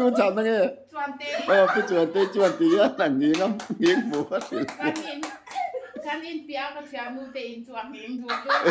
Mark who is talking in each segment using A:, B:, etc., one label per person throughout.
A: Tu chhan ange? Aw Pi Chuantei chuan ti hian a nghing a nghing hmuh a hrilh.
B: Kan in kan in piah a ka thiannu te in chu a nghing duh duh.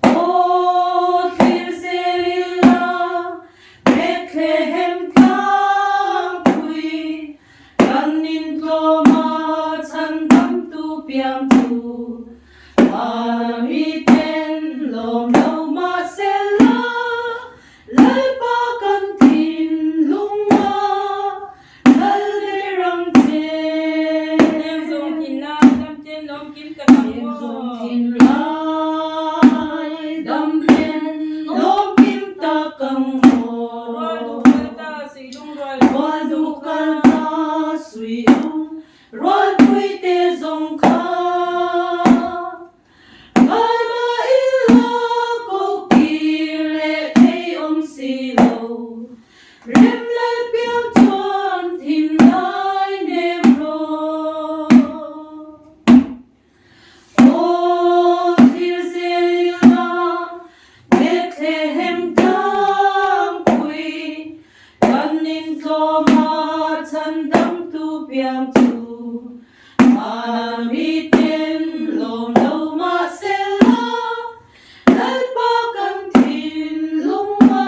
C: Aw thlir zel ila Bethlehem tlangpui, kan intlawma chhandamtu piang chu Vana miten lawm lo mahsela Lalpa kan thinlung a Lal ber ang che.
D: Heng zawng thin lai dam ten lawm kim ta kang
C: Heng
D: maw.
C: zawng thin lai dam ten lawm kim ta kang maw.
D: Rual duh kal ta sui lung rual
C: Rual duh kal ta sui lung rual pui te zawng kha. Ngai ila ko kir leh thei awm si lo, rem lal piang chuan thin lai nem rawh. Aw thlir zel ila Bethlehem tlangpui, kan intlawma chhandamtu piang chu. Mahni ten lawm lo mahsela, Lalpa kan thinlung a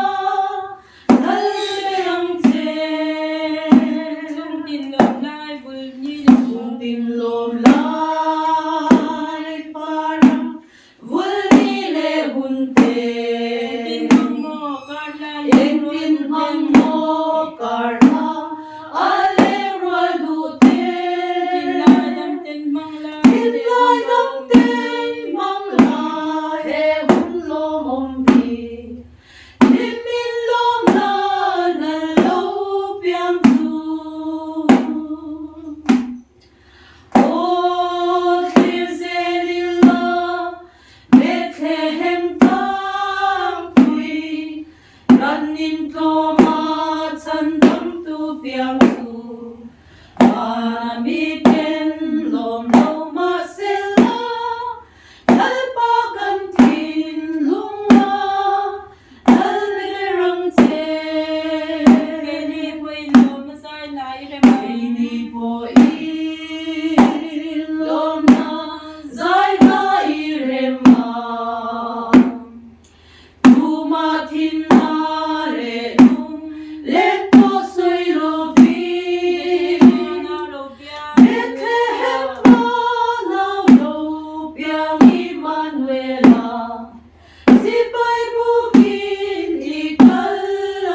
C: lal ber ang che.
D: Chung tin lawm lai bul ni le
C: Chung tin lawm lai parang vul ni le hun te.
D: Engtin hmang maw kar la leng rual
C: Engtin hmang maw kar la a leng rual duh te.
D: Thinlai dam ten hmang la
C: Thinlai dam ten hmang la he hun lawmawm hi. Hlim in lawm la lal lo piang chu. Aw thlir zel ila Bethlehem tlangpui, ran intlawma chhandamtu piang chu Vana miten lawm lo mahsela, Lalpa kan thinlung a lal ber ang che.
D: Keini pawhin lawm a zai lai i rem ang.
C: Keini pawhin lawm a zai lai i rem ang. Tumah thinna leh lung len pawh sawi lovin. Bethlehem nau lo piang Immanuela. Sipai bukin i kal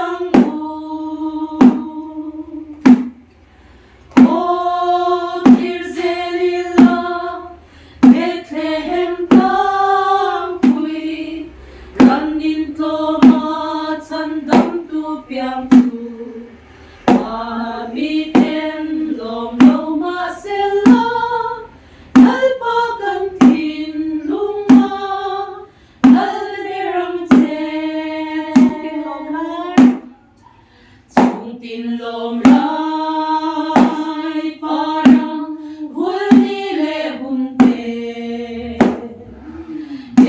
C: ang u. Aw thlir zel ila Bethlehem tlangpui, ran intlawma chhandamtu piang chu. Miten lawm lo mahsela Lalpa kan thinlung a lal ber ang che. Chung tin lawm lai parang vul ni leh hun te.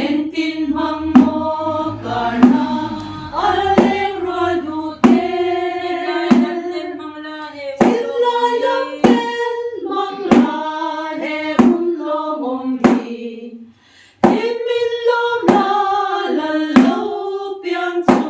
C: Engtin hmang maw karna a leng rual duh te. Thinlai dam ten hmang la he hun lawmawm hi. Hlim min lawm la lal lo piang chu.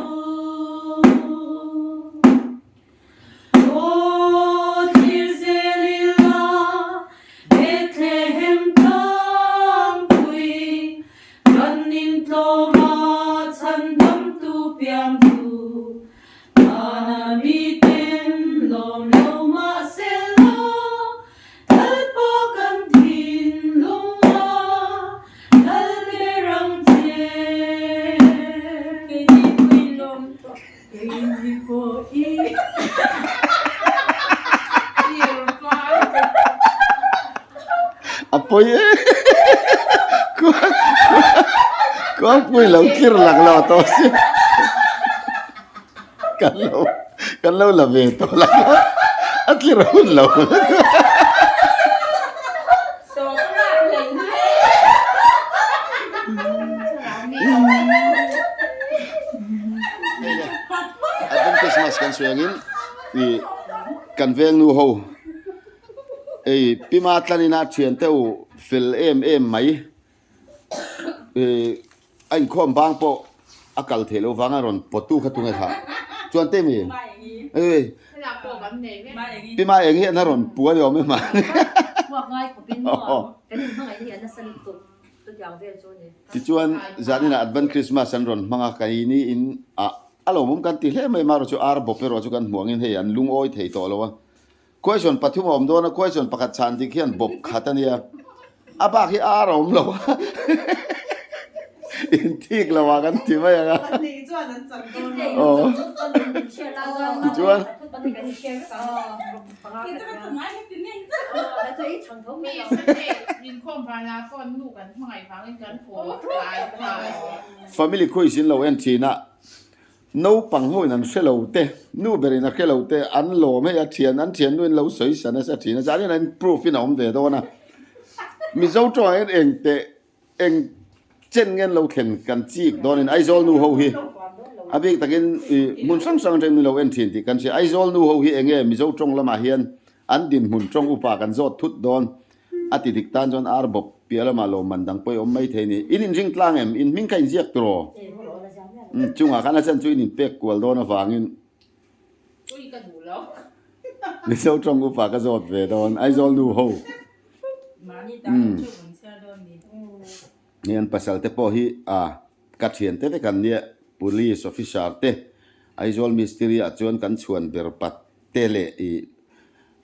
A: A pawi e. Khuangpui lo tlir lak lo tawh si. Kan lo kan lo la ve tawh lak lo. A tlir hun lo. Advent Christmas kan sawi angin ih kan veng nu ho ei Pima tlanina thiante u fel em em mai ih a inkhawm bang pawh a kal theih loh vanga rawn pawt tu kha tunge kha chuan te mi ei Pima eng hian a rawn pu a ni awm em a Tichuan zaninah Advent Christmas an rawn hmang a, keini in ah a lawmawm kan ti hle mai marawh chu ar bawp erawh chu kan hmuh angin hei an lungawi thei tawh lo a. Question pathum a awm dawn a, question pakhat chhan dik hian bawp khat a nia, a bak hi ar a awm lo a, inthik lo ah kan ti mai ang a. Aw tichuan. Family quiz in lo en thin a, naupang ho in an hre lo te, nu ber in a hre lo te, an lawm hei a thian, an thian nu in lo sawi sa nasa thin a, zanin an proof in a awm ve dawn a, Mizo tawngah hian eng teh Eng chen ngen lo thlen kan chik dawnin Aizawl nu ho hi a bik takin ih hmun hrang hrang atangin min lo en thin tih kan hria. Aizawl nu ho hi eng nge Mizo tawng lamah hian an dinhmun tawng upa kan zawt thut dawn a ti dik tan chuan ar bawp piah lamah lawmman dang pawh i awm mai thei a ni. In inring tlang em? In hming kha inziak tur aw? Chungah khan a chan chu in inpek kual dawn avangin Mizo tawng upa ka zawt ve dawn Aizawl nu ho. Umm. Hei an pasal te pawh hi a ka thian te vek an nia Police officer te Aizawl mistiri ah chuan kan chhuan ber pat te leh ih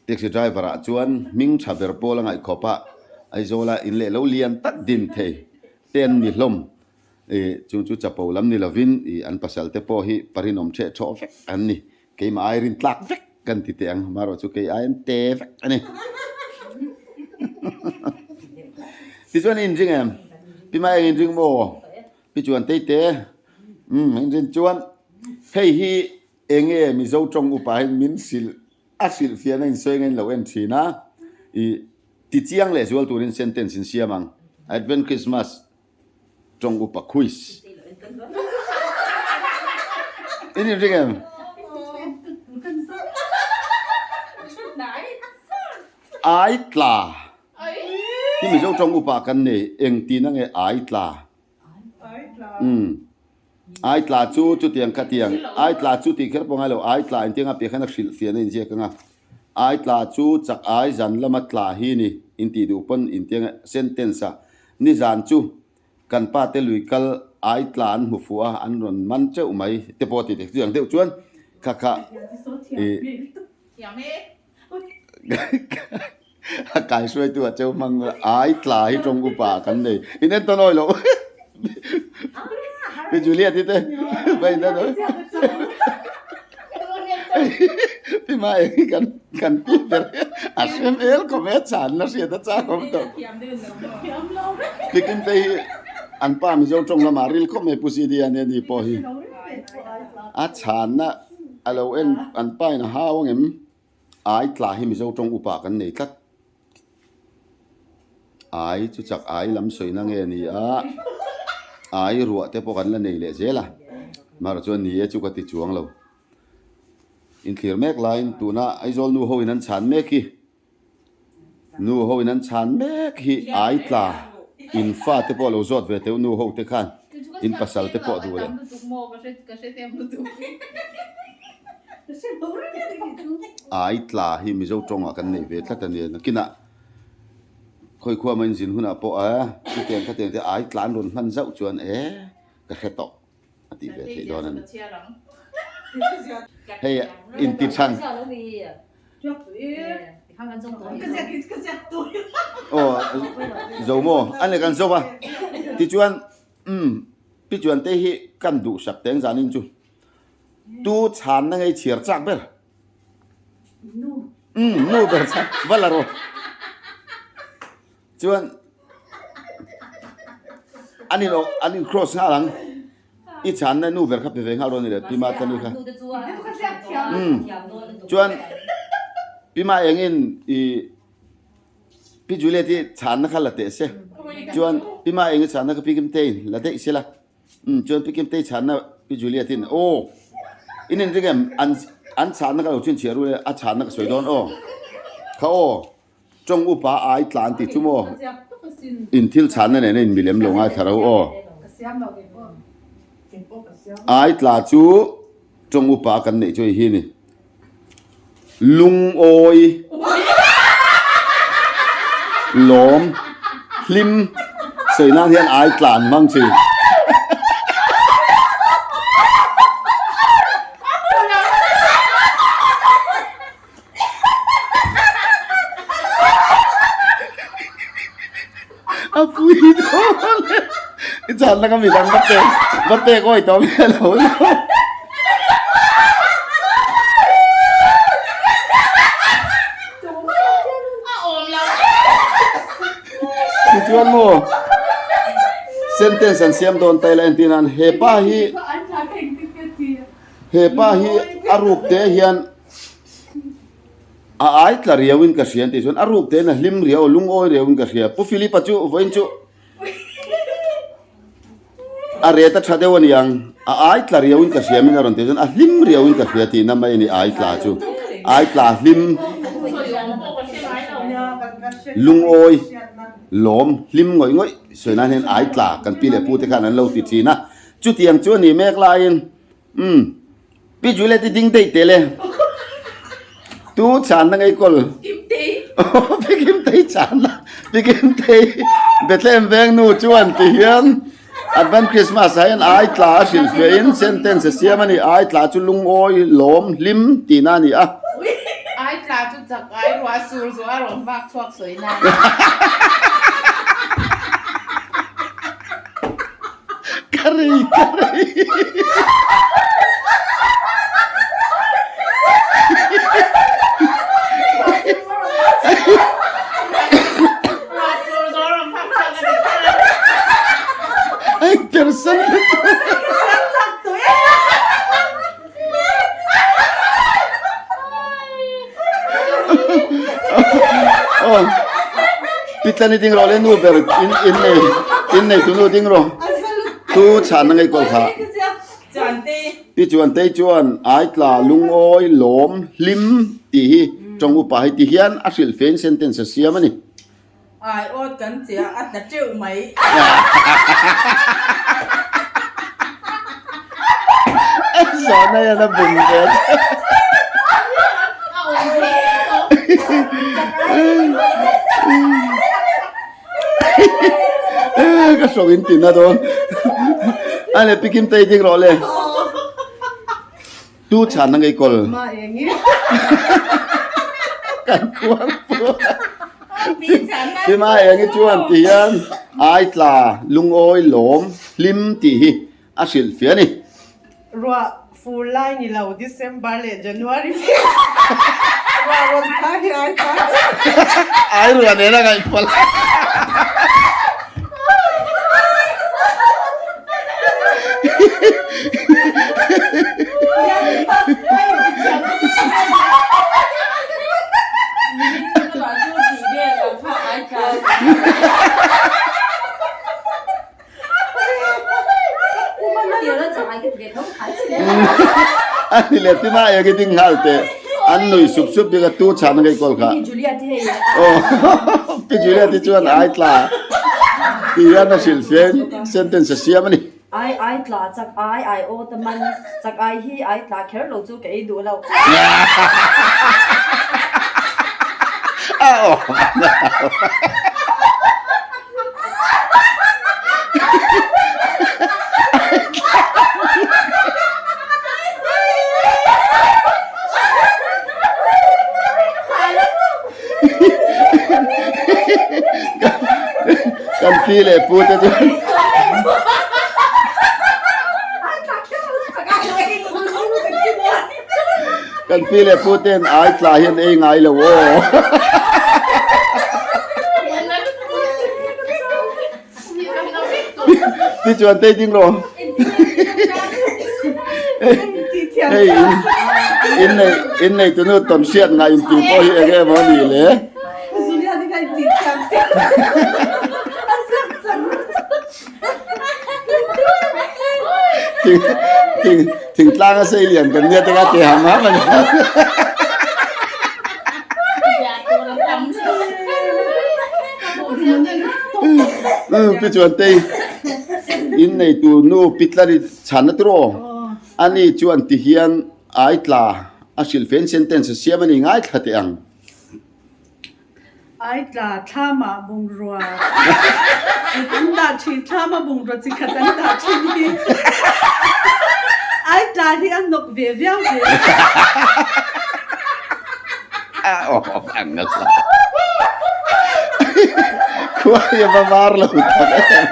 A: taxi driver ah chuan hming tha ber pawl a ngaih khawp a Aizawl ah in leh lo lian tak din thei te an ni hlawm Ih, chung chu chapo lam ni lovin ih an pasal te pawh hi parinawm ṭheh ṭhawh vek an ni. Keimah ai rin tlak vek kan ti teh ang, amaherawh chu kei ai an te vek a ni. Tichuan i inring em? Pi Mai eng inring maw? Pi Chuan Teite, Umm, inrin chuan hei hi enge Mizo ṭawng upa hian min hrilh a hrilhfiahna insawi ngain lo en ṭhin a, ih tichiang lehzual turin sentence in siam ang. Advent Christmas. Tawng upa quiz. In inring em? Ai tla. Hi Mizo tawng upa kan nei eng tina nge ai tla. Umm. Ai tla chu chutiang khatiang ai tla chu tih kher pawh ngai lo ai tla intiang a piah khan a hrilh fiahna inziak anga ai tla chu chak ai zan lama tla hi ni intih duh pawn intiang sentence ah Nizan chu kan pa te lui kal ai tla an hmu fuh a, an rawn man teuh mai te pawh ti chu ang deuh chuan kha kha i a kai hruaitu ah cheu hmang ai tla hi tawng upa kan nei in en tawn awi loh Pi Juliet hi te va in en Pi Ma eng hi kan kan pi ber a hrem el khawp e chan la hriat a chak awm tawh. Pi Kim te hi an pa Mizo tawng lamah ril khawp mai Pu CD a nia ni pawh hi a chhanna a lo en an pa in a hau angem ai tla hi Mizo tawng upa kan nei tlat. Ai chu chak ai lam sawina nge ni a, ai ruah te pawh kan la nei leh zel a, mahrawh chuan ni e chu ka ti chuang lo. Inthlir mek laiin tuna Aizawl nu ho in an chhan mek hi, nu ho in an chhan mek hi ai tla in fa te pawh lo zawt ve teuh nu ho te khan in pasal te pawh duh leh. Ai tla hi Mizo tawngah kan nei ve tlat a nia. Nakinah khawi khua mai inzin hunah pawh a chutiang khatiang te ai tla an rawn hman zauh chuan e ka hre tawh a tih ve theih dawn a ni. Hei inti than. Aw zo maw a ni kan zo va tichuan umm pi chuan te hi kan duhsak teng zanin chu. Tu chhanna ngei chhiar chak ber? Nu. Umm, nu ber chhan. Va la rawh. Chuan an in an in cross nghal ang. I chhanna nu ber kha pe ve nghal dawn a ni le Pi Matani kha. Umm chuan Pi Ma engin i Pi Juliet i chhanna kha la teh se. Chuan Pi Ma eng i chhanna kha Pi Kimteiin la daih se la. Umm chuan Pi Kimtei chhanna Pi Juliet in aw in inring em an an chhanna ka lo chhinchhiah ru le a chhanna ka sawi dawn aw kha aw. Tawng upa ai tlan tih chu maw in thil chhanna nena in milem lo ngaithla ro aw. Ai tla chu tawng upa kan neih chu hei hi a ni. Lungawi lawm hlim sawi nan hian ai tlan hmang thin. A pui dawn e. I chhanna ka midang va pek va pek awi tawh miah lo lo. Tichuan maw sentence an siam dawn ta ila entir nan he pa hi he pa hi a ruk te hian A ai tla riau in ka hria an tih chuan a ruk tein a hlim riau a lungawi riau in ka hria. Pu Philip-a chu vawiin chu a ret a tha deuh a ni ang, a ai tla riau in ka hria min a rawn tih chuan a hlim riau in ka hria tihna mai a ni ai tla chu. Ai tla hlim lungawi lawm hlim ngawih ngawih sawi nan hian ai tla kan pi leh pu te khan an lo ti thin a. Chutiang chu a ni mek laiin umm. Pi Juliet i ding daih tel e. Tu chhanna ngei kawl.
B: Kimtei.
A: Pi Kimtei chhanna. Pi Kimtei Bethlehem veng nu chuan ti hian Advent Christmas ah hian ai tla a hrilh fiah in sentence a siam a ni. Ai tla chu lungawi lawm hlim tihna a ni a.
B: Ai tla chu chak ai ruah sur zawh a rawn vak chhuak sawi nan.
A: Ka rei ka rei. Ai persan Oh. Pitlani ding rawh le nu ber in in nei in nei tu nu ding rawh. Tu chhan na ngei kawl kha. Ti chuan tei chuan ai tla lungawi lawm hlim tih hi tawng upa hi ti hian a hrilh fein sentence a siam a ni.
E: Ai awt kan che a, a tla teuh mai.
A: Zawhna hian a bum ve. Ka hrawk in tina dawn. A le pikim tei ding rawh le. Tu chhan na ngei kawl. Kan kuang pawh. Ti ma eng hi chuan ti hian ai tla lungawi lawm hlim tih hi a hrilh fiah a ni.
E: Ruah fur lai ni lo December leh January ruah rawn thla hi ai tla
A: Ai ruah nen a ngaihpawlh. A ni leh tina eng i ding nghal teh an nui sup sup bik a tu chhan a ngei kawl kha aw Pi Juliet hi chuan ai tla tih hian a hrilh fiah in sentence a siam a ni.
D: Ai ai tla chak ai ai aw ta man chak ai hi ai tla kher lo chu ka ei duh lo.
A: A aw. Kan pi leh pu te chu Kan pi leh pu ten ai tla hian ei ngai lo aw. Tichuan tei ding rawh. Hei in in in nei tunu tawn hriat ngah in tih pawh hi eng emaw a nih le. Thingtlang a sei lian kan nia te kha ti ham ham a ni. Pi chuan tei in nei tur nu pi tlar i chhan a tiraw ani chuan ti hian ai tla a hrilh fen sentence a siam a ni ngaithla teh ang.
E: Ai tla thlama bungrua an dah thin thlama bungrua chi khat an dah thin hi ai tla hi a hnawk ve viau ve.
A: Khua hi a va var lo tak em.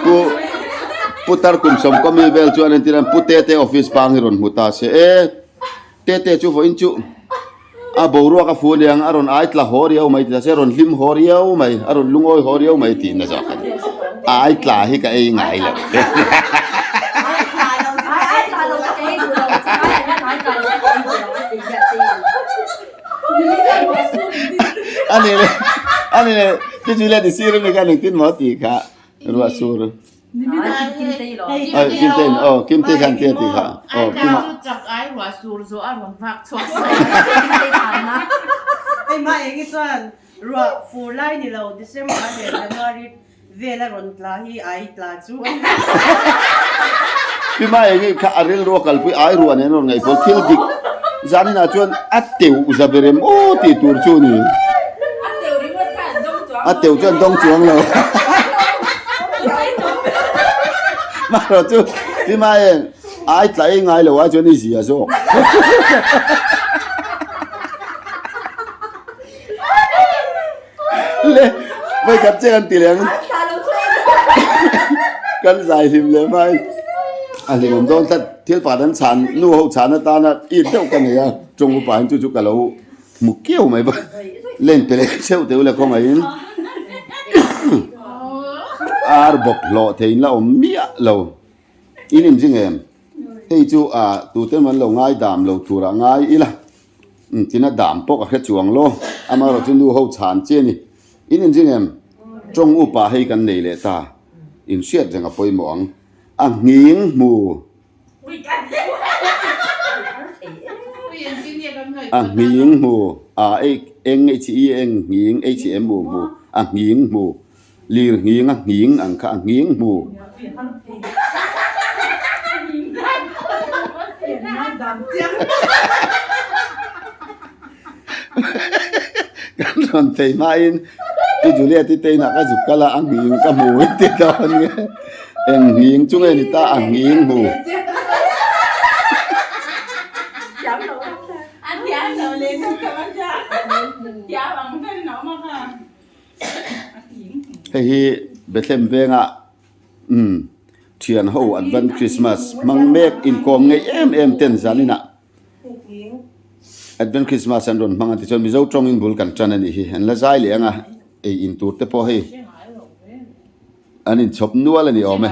A: Pu Putar kum sawmkaw mi vel chuan entir an Pu Tete office pang hi rawn hmu ta se e Tete chu vawiin chu a boruak a fu aniang a rawn ai tla haw riau mai ti ta se a rawn hlim haw riau mai a rawn lungawi haw riau mai tih na zawk a ni a ai tla hi ka ei ngai lo. Ani le ani le ti chu le ti sir mi khan engtin maw tih kha ruah sur ai kim te in aw kim te khan tia tih kha aw kim
B: chu chak ai ruah sur zawh a rawn vak chhuak
E: Hei mah eng hi chuan ruah fur lai ni lo December leh January Vel a rawn tla hi ai tla chu a ni.
A: Pi Mai nge kha a rilru a kalpui ai ruah nen a rawn ngaihpawl thil dik zanin ah chuan a teuh za ber em aw tih tur chu a ni.
B: A teuh ringawt kha an dawng chuang
A: A teuh chu an dawng chuang lo. Marawh chu Pi Mai ai tla ei ngai lo ai chuan i zia zawk. Le voi khat che kan ti leh ang kan zai hlim leh mai a hlimawm dawn tlat thil pakhat an chhan nu ho chhan atana it deuh ka nei a tawng upa in chu chu ka lo hmu kiau mai bawk len pe leh cheuh teuh le khawngaihin ar bawp hlawh thei in la awm miah lo in inring em hei chu a tute emaw an lo ngai dam lo turah ngai ila. Tina dam pawh ka hre chuang lo, amaherawh chu nu ho chhan che a ni. In inring em? Tawng upa hei kan nei leh ta. In hriat reng a pawimawh ang. A nghing hmu. A nghing hmu. A eng h e eng nghing h m u hmu. A nghing hmu. Lir nghing a nghing ang kha a nghing hmu. Kan rawn phei hmain Pi Juliet i te inah ka zuk kal a, a nghing ka hmu in ti dawn nge. Eng nghing chu nge ni ta a nghing hmu. Hei hi Bethlehem venga umm thian ho Advent Christmas hmang mek inkawm ngei em em ten zaninah Advent Christmas an rawn hmang a tichuan Mizo tawngin bul kan tan a nih hi an la zai leh ang a ei in tur te pawh hei an inchhawp nual a ni awm e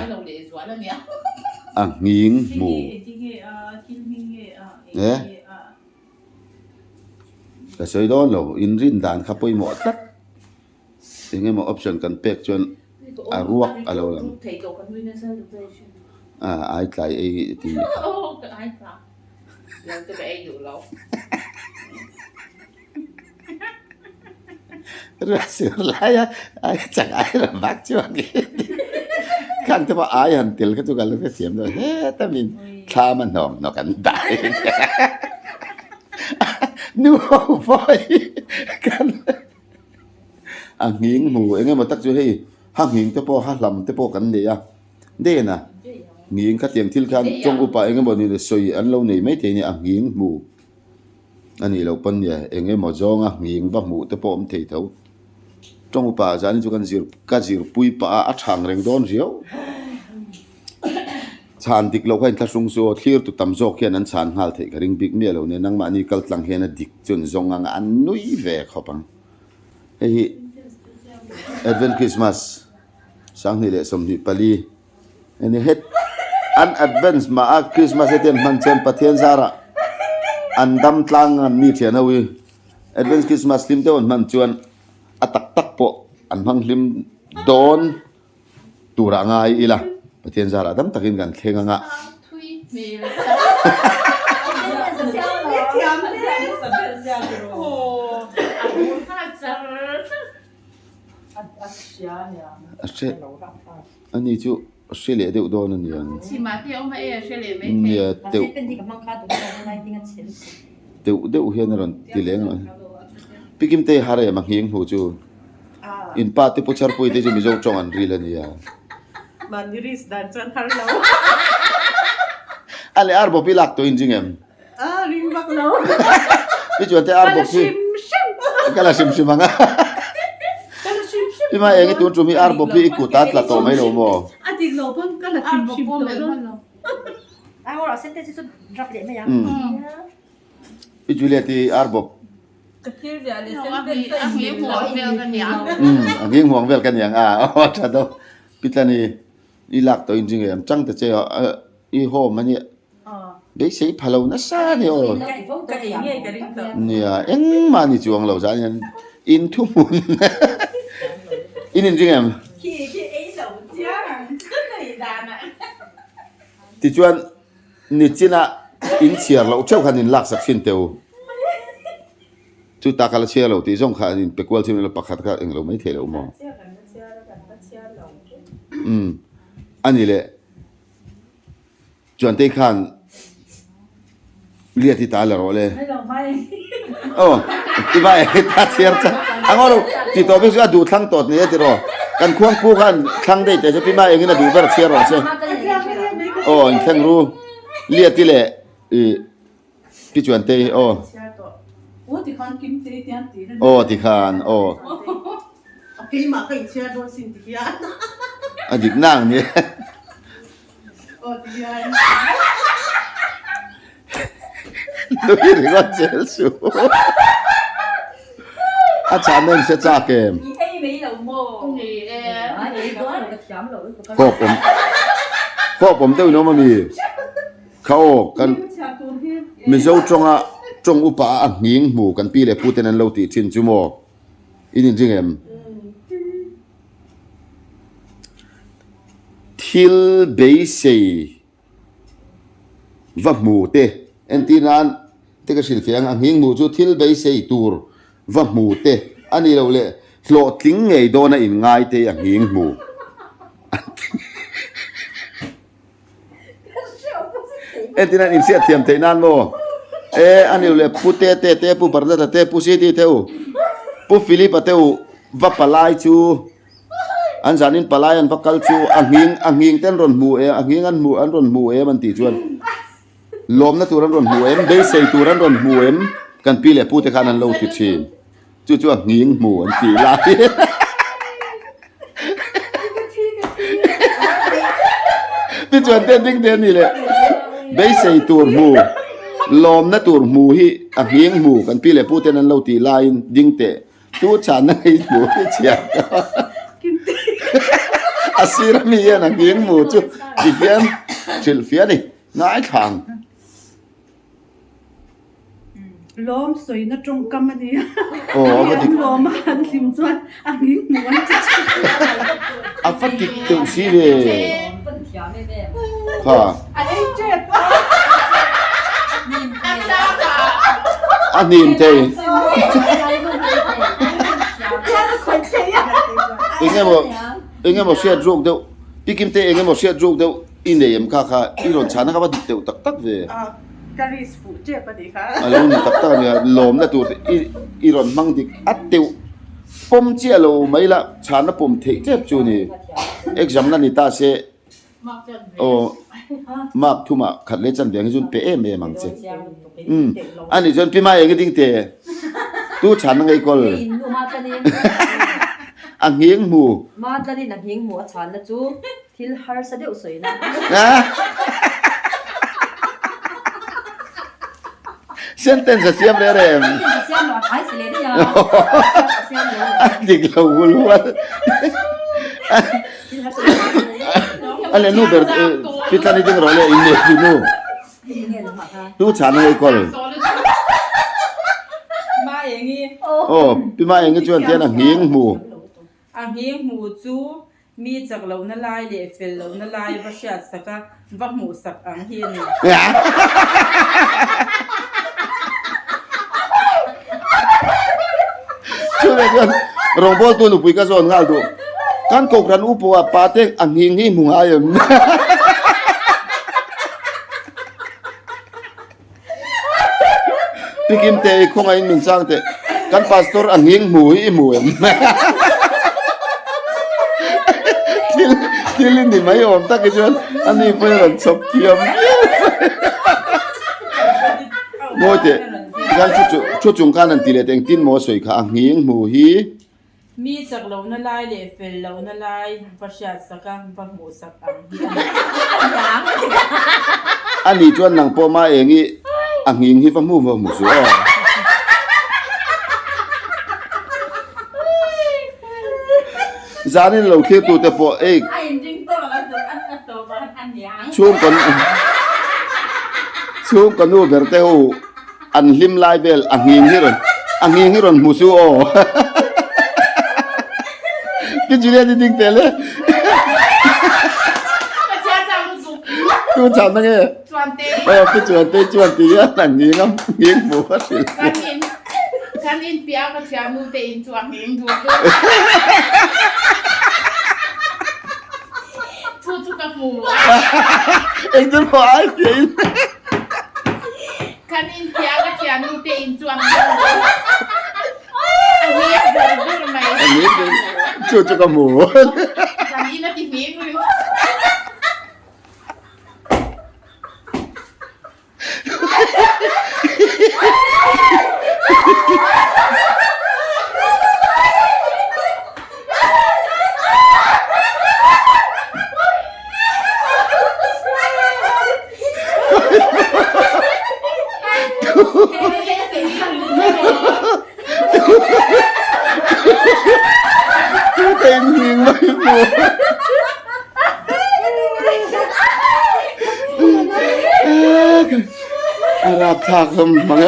A: a nghing hmu e. Ka sawi dawn lo, inrin dan kha pawimawh tlat. Eng emaw option kan pek chuan a ruak a lo lang. A ai tlai ei ti kha. Ruah sur lai a ai chak ai rawn vak chuak hi khang te pawh ai han tel kha chu ka lo hrethiam lo heta min thlam a hnawm hnawk an dah hi. Nu ho pawh hi kan a nghing hmu eng emaw tak chu hei ha nghing te pawh ha hlam te pawh kan nei a den a nghing khatiang thil khan tawng upa eng emaw ni sawi an lo nei maithei a nia a nghing hmu a nih loh pawn nia eng emaw zawnga nghing va hmuh te pawh awm thei tho tawng upa zan hi chu kan zir ka zirpui pah a a thang reng dawn riau. Chhan dik loh kha inthlahrung chu aw, thlir tu tam zawk hian an chhan nghal theih ka ring bik miah lo nia, nangmahni kal tlang hian a dik chu an zawng ang a, an nui ve khawp ang. Hei hi Advent Christmas 2024 hei het an advance mah a Christmas heti an hman chuan Pathian zarah an dam tlang an ni thian ho hi Advent Christmas hlim deuh an hman chuan a tak tak pawh an hmang hlim dawn. Turah ngai ila, Pathian zarah dam takin kan thleng anga. A hre ani chu hre leh deuh dawn a niang. Nia teuh teuh deuh hian a rawn ti leng a. Pi Kimtei har em a nghing hmu chu. In pa te pu Charpui te chu Mizo tawng an ril a nia.
E: Mahni risk dan chuan har lo.
A: A leh arbawp i lak tawh in ring em?
E: A ring vak lo.
A: Pi chuan te arbawp hi.
E: Ka la hrim hrim.
A: Ka la hrim hrim ang a.
E: Ka la hrim hrim.
A: Pi ma eng i tun tum hi arbawp hi i kut a tla tawh mai lo maw?
C: A dik lo pawn ka la hrim hrim tawh lo.
A: Pi Juliet i arbawp.
C: Ka thil ziah leh sentence a inmil lo.
B: A nghing huang vel ka niang.
A: Umm a nghing huang vel ka niang a aw tha deuh. Pi Tlani i lak tawh in ring em chang ta che i home a nia beisei pha lo nasa a ni aw.
C: Ka ei ngei ka ring tawh.
A: Nia engmah ni chuang lo zan hian in thuhmun in inring em?
B: Khi khi ei lo chiang ang chu nei danah.
A: Tichuan Nichina in chhiar loh theuh khan in laksak thin teh u. Chu ta kha la chhiar lo tih zawng kha an in pe kual chin ila pakhat kha englo mai thei lo maw? Umm a ni leh Chuantei khan Liat hi ta la rawh le. Aw i vai ta chhiar cha a ngaw lo ti tawh bik chu a duh thlang tawt ni e tiraw. Kan khuang pu khan thlang daih teh che pi ma engin a duh ber chhiar rawh che. Aw in thleng ru Liat i leh i pi chuan te hi aw. Aw ti khan aw. A dik nang ni. Nui ringawt zel chu. A chahna in hre chak em? Kawp awm kawp awm deuh in awm ami? Kha aw kan Mizo tawnga tawng upa a nghing hmu kan pi leh pu ten an lo tih thin chu maw? In inring em? Thil beisei va hmu te, entir nan te ka hrilhfiah ang, a nghing hmuh chu thil beisei tur va hmu te a nih loh leh hlawhtling ngei dawna inngai te hi a nghing hmu an ti. Entir nan inhriat thiam theih nan maw? E a nih loh leh Pu Tete te, Pu Bernard-a te, Pu Sidi te u, Pu Philip-a te u va palai chu. An zanin palai an va kal chu a nghing a nghing te an rawn hmu em a nghing an hmu an rawn hmu em an tih chuan lawmna tur an rawn hmu em beisei tur an rawn hmu em kan pi leh pu te khan an lo ti thin chu chu a nghing hmu an tih lai tichuan te ding te ani leh beisei tur hmu lawmna tur hmu hi a nghing hmu kan pi leh pu ten an lo tih laiin ding teh Tu chhanna ngei hmu hi chhiar ka a sir ami hian a nghing hmu chu ti hian hrilh fiah a ni ngaithla ang.
C: Lawm sawina tawngkam a nia.
A: Aw a va dik.
C: Lawm a han hlim chuan a nghing hmu an ti thin.
A: A va dik deuh si ve. Kha.
C: A ei tep a.
A: A hnim thei. Eng emaw eng emaw hriat ruk deuh pi Kimte eng emaw hriat ruk deuh i nei em kha kha i rawn chhana kha va dik deuh tak tak ve.
E: Ka risk fuh tep a nih kha.
A: A lo ni tak tak a nia, lawmna tur i i rawn hmang dik a teuh pawm chiah lo mai la, chhanna pawm theih tep chu ni. Exam na ni ta se aw mark thumah khat leh chan ve ang hi chuan pe em em ang che. Umm a nih chuan pi mai eng i ding teh tu chhanna ngei kawl a nghing hmu.
D: Matlanin a nghing hmu a chhanna chu Thil harsa deuh sawi na.
A: Sentence a siam reh reh em?
D: Sentence a siam lo, a thai si leh daih a. A siam lo.
A: A dik lo hul hual.
D: Thil harsa deuh sawi na.
A: A leh nu ber pitlan i ding rawh le in leh chu nu. Tu chhan a kawl.
C: Ma engi.
A: Aw, pi ma engi chuan tian a nghing hmu.
C: A nghing hmu chu Mi chak lohna lai leh fel lohna lai va hriat sak a, va hmuh sak ang hi a ni.
A: Chuvang chuan rawngbawltu nupui ka zawn nghal duh. Kan Kohhran upa ah pa te a nghing hi hmu ngai em? Pi Kim te i khawngaih in min chang teh. Kan pastor a nghing hmu hi i hmu em? Thil thil i ni mai awm tak hi chuan ani pawh hi a rawn chhawp thiam viau mai. Mawi teh tikhan thu chu thu chung khan an ti leh teh engtin maw a sawi kha a nghing hmu hi.
C: Mi chak lohna lai leh fel lohna lai va hriat sak a, va hmuh sak ang hi a ni.
A: A nih chuan nang pawh ma eng i a nghing hi va hmu va hmu suh aw. Zanin lo thlir tute pawh ei chhungkaw chhungkaw nu ber te ho An hlim lai vel a nghing hi rawn a nghing hi rawn hmu su aw. Pi Juliet i ding tel e. Tu chan na nge? Aw pi Chuante chuan ti hian a nghing a nghing hmu a hrilh.
B: Kan in kan in piah ka thiannu te in chu a nghing duh duh. Chu chu ka hmu a.
A: Engtin pawh ai fiah in.
B: Kan in piah ka thiannu te in chu a hmel a hmel ber ber mai.
A: A hmel ber chu chu ka hmu.
B: Kan in a ti hming ri.
A: Tute in hming mai hmu. A rapthlak hlawm mang e.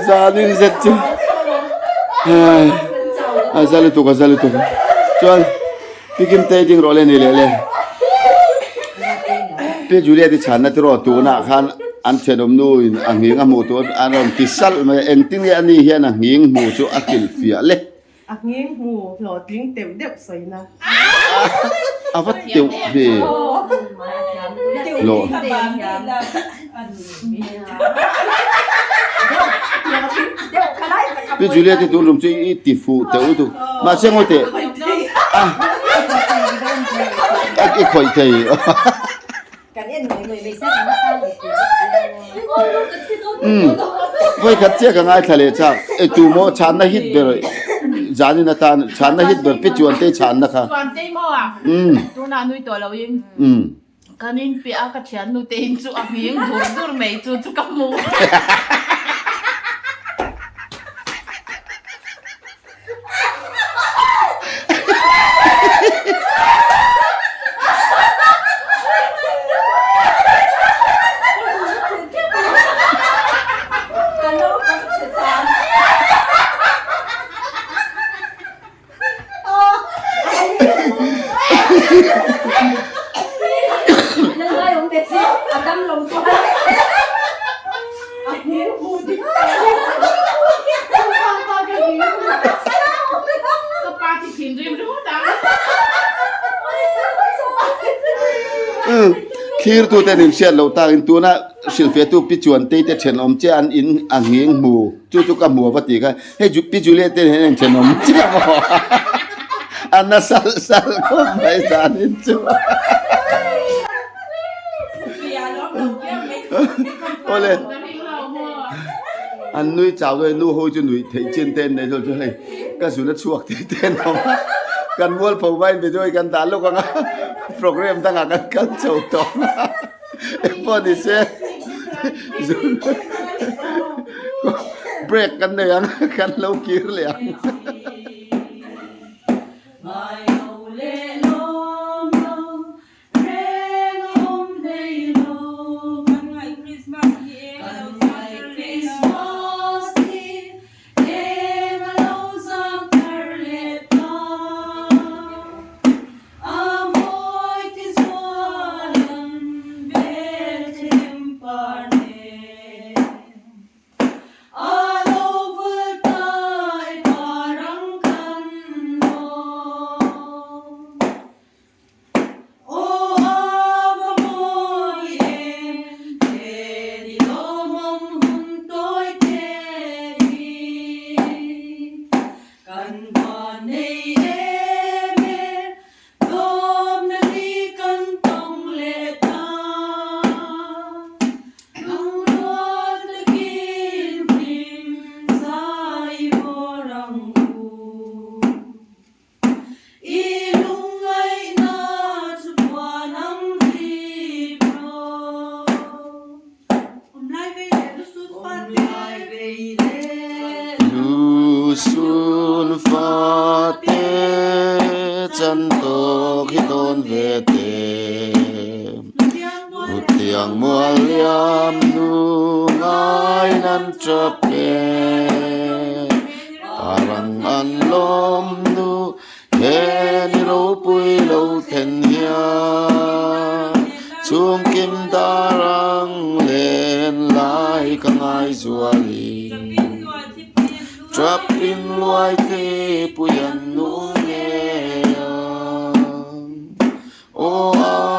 A: Zanin zet chu a za lutuk a za lutuk chuan Pi Kimtei ding rawh le ni leh le Pi Juliet i chhanna tiraw tunah khan an thenawm nu in a nghing a hmuh tur a rawn ti salh mai a engtin nge ani hian a nghing hmuh chu a kilhfiah le.
E: A nghing hmu hlawhtling teuh deuh sawina.
A: A va teuh ve. Hlawh. Pi Juliet hi tun rum chu i ti fuh teuh lutuk. Mahse ngawi teh. A i khawih thei. Umm vawi khat chiah ka ngaithla leh chak e tu maw chhanna hit ber zanin atan chhanna hit ber pi chuantei chhanna kha umm umm
B: Kan in piah a ka thiannu te in chu a nghing dur dur mai chu chu ka hmu.
A: Thlirtuten in hriat loh takin tuna hrilhfiahtu Pi Chuantei te thenawm che an in a nghing hmu chu chu ka hmu a va ti kha hei Pi Juliet te hian an thenawm chiah maw a na salh salh khawp mai zanin chu awle an nui chau dawn nu ho chu nuih theih chin te an nei hlawm chu hei ka zun a chhuak tih te an awm a kan mualpho hmain video hi kan dah lawk ang a program dangah kan kal chho tawh ang a engpawh ni se zun break kan nei ang a kan lo kir leh ang. Lusun fate chan tawk hi dawn ve te Hutiang mual liam nu ngai nan tap e Parang an lawm nu He ni ropui lo thlen hian chhungkim dar ang len lai ka ngai zualin Tap in luai thei pui an nu ngei ang Aw.